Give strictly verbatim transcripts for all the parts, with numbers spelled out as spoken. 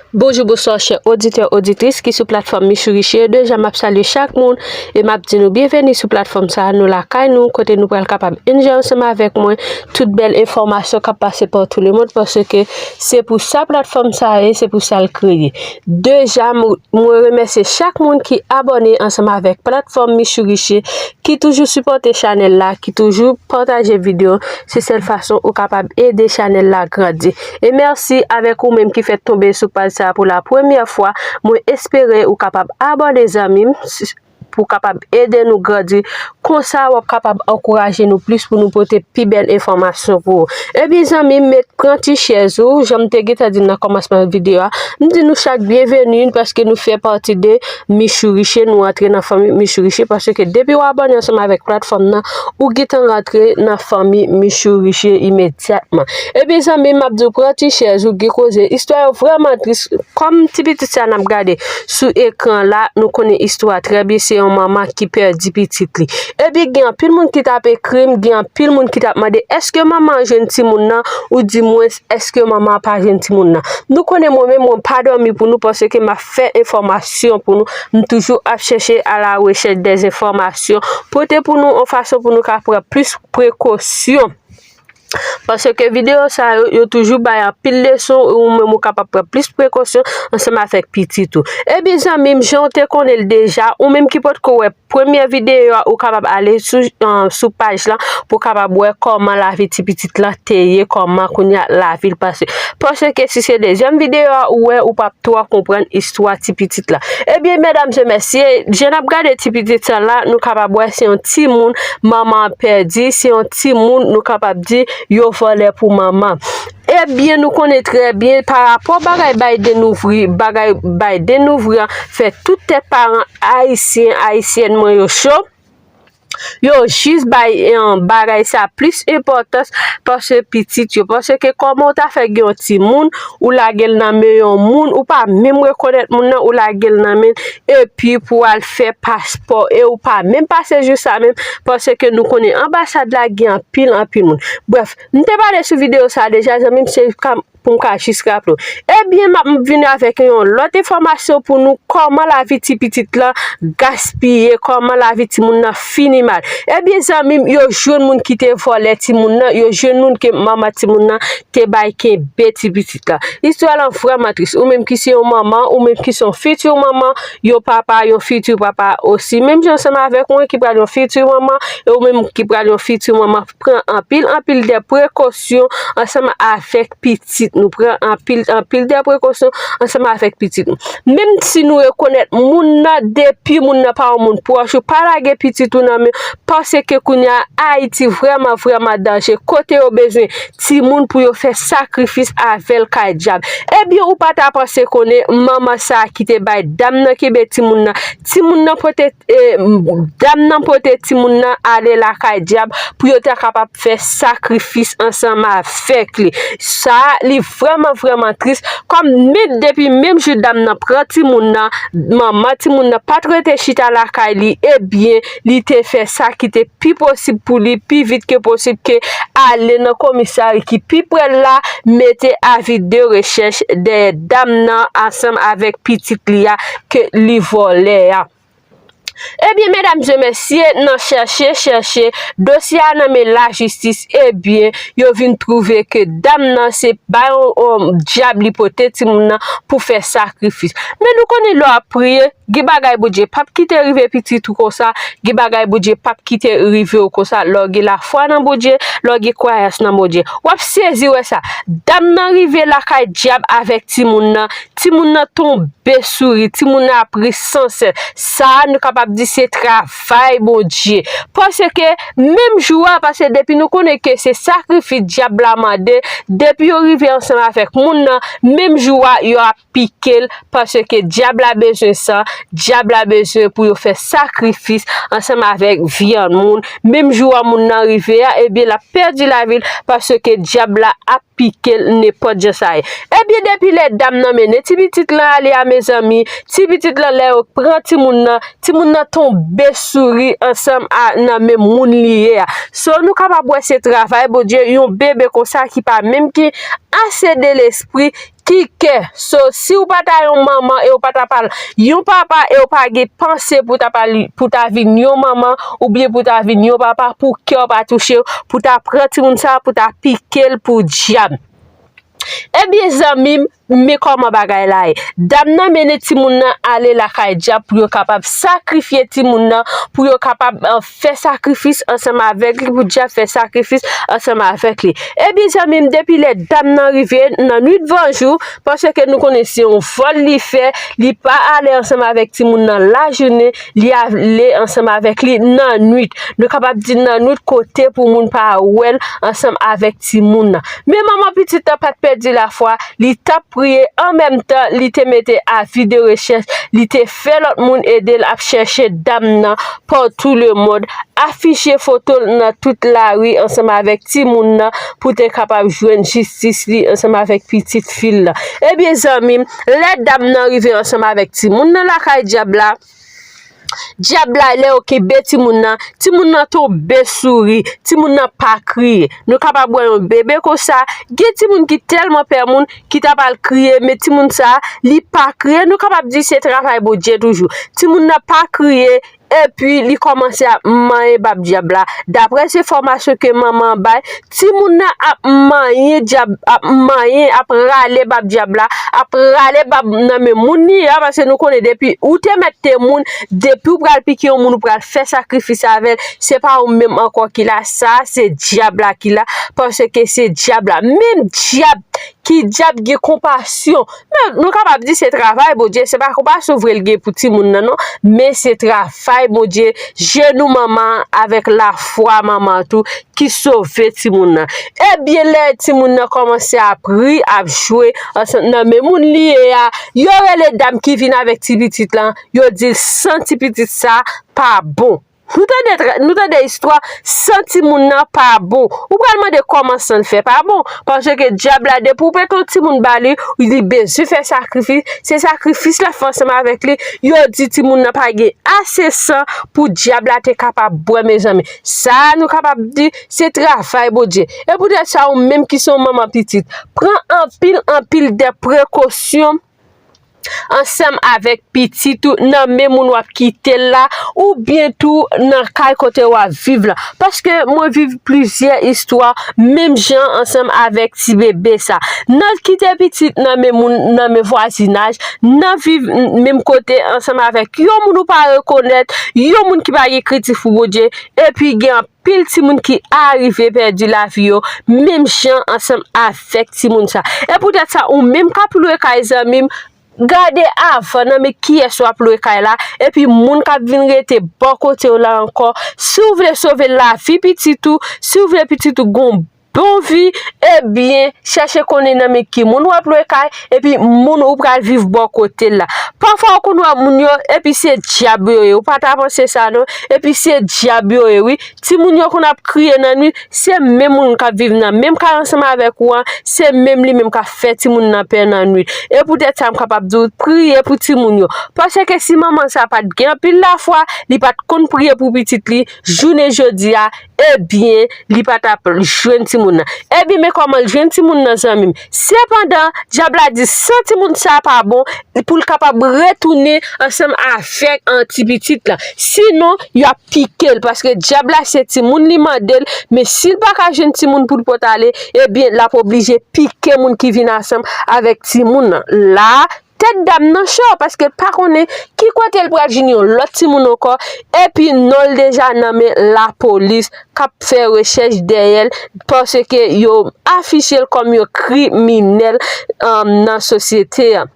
Bonjou, bonswa, chè oditè, oditris ki sou platfòm Michou Riche. Deja, m ap salye chak moun e m ap di nou byenveni sou platfòm sa a. Nou lakay nou, kote nou pral kapab enjoy ansanm avèk mwen tout bèl enfòmasyon k ap pase partout le monde, paske se pou sa platfòm sa a ye, se pou sa l kreye. Deja, m, mwen remèsye chak moun ki abòne ansanm avèk platfòm Michou Riche, ki toujou sipòte chanèl la, ki toujou pataje videyo. Se sèl fason ou kapab ede chanèl la grandi. E mèsi avèk ou menm ki fèk tonbe sou paj sa a pou la premyè fwa. Mwen espere ou kapab abòne, zanmi m, s-, pou kapab ede nou grandi. Konsa, w ap kapab ankouraje nou plis pou nou pote pi bèl enfòmasyon pou ou. Ebyen, zanmi m, met, pran ti chèz ou, jan m te gentan di nan kòmansman videyo a. M di nou chak byenveni paske nou fè pati de Michou Riche, nou antre nan fanmi Michou Riche, paske depi w abòne ansanm avèk platfòm nan, ou gentan rantre nan fanmi Michou Riche imedyatman. Ebyen, zanmi m, m ap di w, pran ti chèz ou, gen koze. Istwa yo vrèman tris. Kòm ti pitit sa n ap gade sou ekran la, nou konnen istwa trè byen, se yon manman ki pèdi pitit li. Ebyen, gen anpil moun ki t ap ekri m, gen anpil moun ki t ap mande, èske manman an jwenn timoun nan? Ou di mwen, èske manman an pa jwenn timoun nan? Nou konnen mwen menm, mwen pa dòmi pou nou, paske m ap fè enfòmasyon pou nou. M toujou ap chèche à la recherche des informations, pote pou nou yon fason pou nou ka pran plis prekosyon. Paske videyo sa yo, yo toujou bay anpil leson, ou menm ou kapab pran plis prekosyon ansanm avèk pitit ou. Ebyen, zanmi m, jan w te konnen l deja, ou menm ki potko wè premyè videyo a, ou kapab ale sou, euh, sou paj la pou w kapab wè kòman lavi ti pitit la te ye, kòman kounye a lavi l pase. Paske si se dezyèm videyo a ou wè, ou p ap twò konprann istwa ti pitit la. Ebyen, medam e mesye, jan n ap gade ti pitit sa la, nou kapab wè se yon timoun manman an pèdi, se yon timoun, nou kapab di, yo vòlè pou manman. Ebyen, nou konnen trè byen, pa rapò bagay bay denouvri, bagay bay denouvri an fè tout tèt paran ayisyen, ayisyèn mwen yo cho. Yo jis bay, eh, bagay sa plis enpòtans pase pitit yo. Paske kòman w ta fè gen yon timoun, ou lage l nan men yon moun, ou pa menm rekonèt moun nan, ou lage l nan men l, epi pou w al fè paspò, e ou pa menm pase jou sa menm, paske nou konnen anbasad la gen anpil, anpil moun. Brèf, m te pale sou videyo sa deja, zanmi m, se ka pou m ka jis raple w. Ebyen, m ap vin avèk yon lòt enfòmasyon pou nou, kòman lavi ti pitit lan gaspiye, kòman lavi timoun nan fini mal. Ebyen, zanmi m, yo jwenn moun ki te vòlè timoun nan, yo jwenn moun ke manman timoun nan te bay kenbe ti pitit lan. Istwa lan vrèman tris. Ou menm ki se yon manman, ou menm ki se yon fiti manman, yon papa, yon fiti papa osi. Menm jan ansanm avèk mwen ki pral yon fiti manman, e ou menm ki pral yon fiti manman, pran anpil, anpil de prekosyon ansanm avèk pitit nou. Pran anpil, anpil de prekosyon ansanm avèk pitit nou. Menm si nou rekonèt moun nan, depi moun nan pa yon moun pwòch ou, pa lage pitit ou nan men, paske kounye a, Ayiti vrèman, vrèman danje. Kote yo bezwen timoun pou yo fè sakrifis avè l kay dyab. Ebyen, ou pa ta panse konnen manman sa a ki te bay dam nan kenbe timoun nan. Timoun nan pote e, dam nan pote timoun nan ale lakay dyab pou yo ta kapab fè sakrifis ansanm avèk li. Sa, li vrèman, vrèman tris. Kòm menm depi menm jou dam nan pran timoun nan, manman timoun nan pa t rete chita lakay li, ebyen, li te fè sa ki te pi posib pou li, pi vit ke posib ke ale nan komisari ki pi pre l la, mete avi de rechèch dèyè dam nan ansanm avèk pitit li a ke li vòlè a. Ebyen, medam e mesye, nan chèche, chèche, dosye a nan men lajistis, ebyen, yo vin twouve ke dam nan se bay yon, yon dyab li pote timoun nan pou fè sakrifis. Men nou konnen lè w ap priye, gen bagay Bondye p ap kite rive pitit ou konsa, gen bagay Bondye p ap kite rive w konsa. Lè w gen lafwa nan Bondye, lè w gen kwayans nan Bondye, w ap sezi wè sa. Dam nan rive lakay dyab avèk timoun nan, timoun nan tonbe sou li, timoun nan ap ri san sèl. Sa a, nou kapab di se travay Bondye. Paske menm jou a, paske depi nou konnen ke se sakrifis dyab la mande, depi yo rive ansanm avèk moun nan, menm jou a, yo ap pike l, paske dyab la bezwen san, dyab la bezwen pou yo fè sakrifis ansanm avèk vyann moun. Menm jou a moun nan rive a, ebyen, l ap pèdi lavi l, paske dyab la ap pike l nenpòt jan sa ye. Ebyen, depi lè dam nan mennen ti pitit lan ale a, mezanmi, ti pitit lan, lè yo pran timoun nan, timoun nan tonbe sou li ansanm a, nan men moun li ye a. So, nou kapab wè se travay Bondye, yon bebe konsa ki pa menm gen ase de lespri, ki kè. So, si w pa ta yon manman e w pa ta pral yon papa e w pa gen panse pou ta pral, pou ta vin yon manman oubyen pou ta vin yon papa, pou kè w pa touche w, pou ta pran timoun sa, pou ta pike l pou dyab. Ebyen, zanmi m, men kòman bagay la ye. Dam nan mennen timoun nan ale lakay dyab pou yo kapab sakrifye timoun nan, pou yo kapab, eh, fè sakrifis ansanm avèk li, pou dyab fè sakrifis ansanm avèk li. Ebyen, zanmi m, depi lè dam nan rive nan nwit van jou, paske nou konnen se yon vòl li fè, li pa ale ansanm avèk timoun nan lajounen, li ale ansanm avèk li nan nwit. Nou kapab di nan nwit kote pou moun pa wè l ansanm avèk timoun nan. Men manman pitit lan pa t pèdi lafwa, li t ap priye, an menm tan, li te mete avi de rechèch, li te fè lòt moun ede l ap chèche dam nan partout le monde, afiche foto l nan tout lari ansanm avèk timoun nan pou te kapab jwenn jistis li ansanm avèk pitit fi l lan. Ebyen, zanmi m, lè dam nan rive ansanm avèk timoun nan lakay dyab la, dyab la, lè yo kenbe timoun nan, timoun nan tonbe sou li, timoun nan pa kriye. Nou kapab wè yon bebe konsa, gen timoun ki tèlman pè moun, ki ta pral kriye, men timoun sa, li pa kriye, nou kapab di se travay Bondye toujou. Timoun nan pa kriye, epi li kòmanse ap manyen bab dyab la. Daprè se enfòmasyon ke manman an bay, timoun nan ap manyen dyab, ap manyen, ap rale bab dyab la, ap rale bab nan men moun li ye a, paske nou konnen depi ou te mèt te moun, depi ou pral pike yon moun, ou pral fè sakrifis avè l, se pa ou menm ankò ki la, sa se dyab la ki la, paske se dyab la. Menm dyab, ki dyab gen konpasyon. Men nou kapab di se travay Bondye, se pa konpasyon vre l gen pou timoun nan non, men se travay Bondye, jenou manman an avèk lafwa manman an tou ki sove timoun nan. Ebyen, lè timoun nan kòmanse ap ri, ap jwe ansanm nan men moun li ye a, yo rele dam ki vin avèk ti pitit lan, yo di l san ti pitit sa pa bon. Nou tande tra-, nou tande istwa, san timoun nan pa bon. Ou pral mande kòman san l fè pa bon. Paske dyab la, depi ou mete yon timoun ba li, li bezwen fè sakrifis. Se sakrifis l ap fè ansanm avèk li. Yo di timoun nan pa gen ase san pou dyab la te kapab bwè, mezanmi. Sa a nou kapab di, se travay Bondye. E poutèt sa, ou menm ki se yon manman pitit, pran anpil, anpil de prekosyon ansanm avèk pitit ou nan men moun w ap kite l la, oubyen tou nan kay kote w ap viv la. Paske mwen viv plizyè istwa menm jan ansanm avèk ti bebe sa. Nan kite pitit nan men moun, nan men vwazinaj, nan viv menm kote ansanm avèk yon moun ou pa rekonèt, yon moun ki pa gen kretib pou Bondye, epi gen anpil timoun ki arive pèdi lavi yo, menm jan ansanm avèk timoun sa. E poutèt sa, ou menm k ap lwe kay, zanmi m, gade avan nan men kiyès w ap lwe kay la, epi moun k ap vin rete bò kote w la ankò. Si w vle sove lavi pitit ou, si w vle pitit ou gon bon vi, ebyen, chèche konnen nan men ki moun w ap lwe kay, epi moun ou pral viv bò kote l la. Pafwa, ou konn wè moun yo, epi se dyab yo ye. Ou pa ta panse sa, non. Epi se dyab yo ye, wi. Timoun yo konn ap kriye nan nwit, se menm moun k ap viv nan menm kay ansanm avèk ou an, se menm li menm k ap fè timoun nan pè nan nwit. E poutèt sa, m kapab di w, priye pou timoun yo. Paske si manman sa pa t gen anpil lafwa, li pa t konn priye pou pitit li, jounen jodi a, ebyen, li pa t ap jwenn timoun nan. Ebyen, men kòman l jwenn timoun nan, zanmi m. Sepandan, dyab la di san timoun sa pa bon, pou l kapab retounen ansanm avèk, an, ti pitit la. Sinon, y ap pike l, paske dyab la se timoun li mande l, men si l pa ka jwenn timoun pou l pote ale, ebyen, l ap oblije pike moun ki vin ansanm avèk timoun nan. La, tèt dam nan cho, paske l pa konnen ki kote l pral jwenn yon lòt timoun ankò, epi non l deja nan men lapolis k ap fè rechèch dèyè l, paske yo afiche l kòm yon kriminèl, um, nan sosyete an.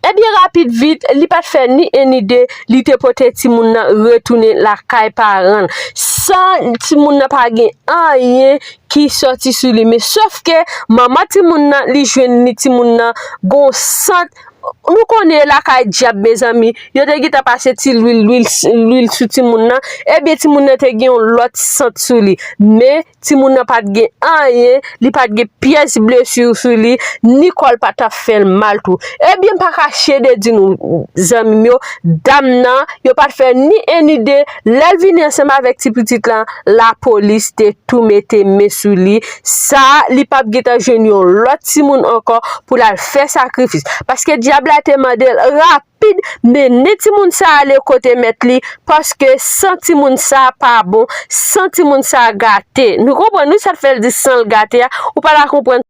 Ebyen, rapid vit, li pa t fè ni en ni de, li te pote timoun nan retounen lakay paran l. San timoun nan pa gen anyen ki sòti sou li. Men sòf ke manman timoun nan, li jwenn ni timoun nan gon sant Nou konnen lakay dyab, mezanmi, yo te gentan pase ti lwil, lwil, lwil sou timoun nan. Ebyen, timoun nan te gen yon lòt sant sou li. Men, timoun nan pa t gen anyen, li pa t gen pyès blesi sou li, ni kò l pa t ap fè l mal tou. Ebyen, m pa kache de di nou, zanmi m yo, dam nan, yo pa t fè ni en ni de, lè l vini ansanm avèk ti pitit lan, lapolis te tou mete men sou li. Sa, li p ap gentan jwenn yon lòt timoun ankò pou l al fè sakrifis. Paske dyab la te mande l rapid mennen timoun sa ale kote mèt li, paske san timoun sa pa bon, san timoun sa gate. Nou konprann, wi, sa t fè l di san l gate a, ou pa ta konprann.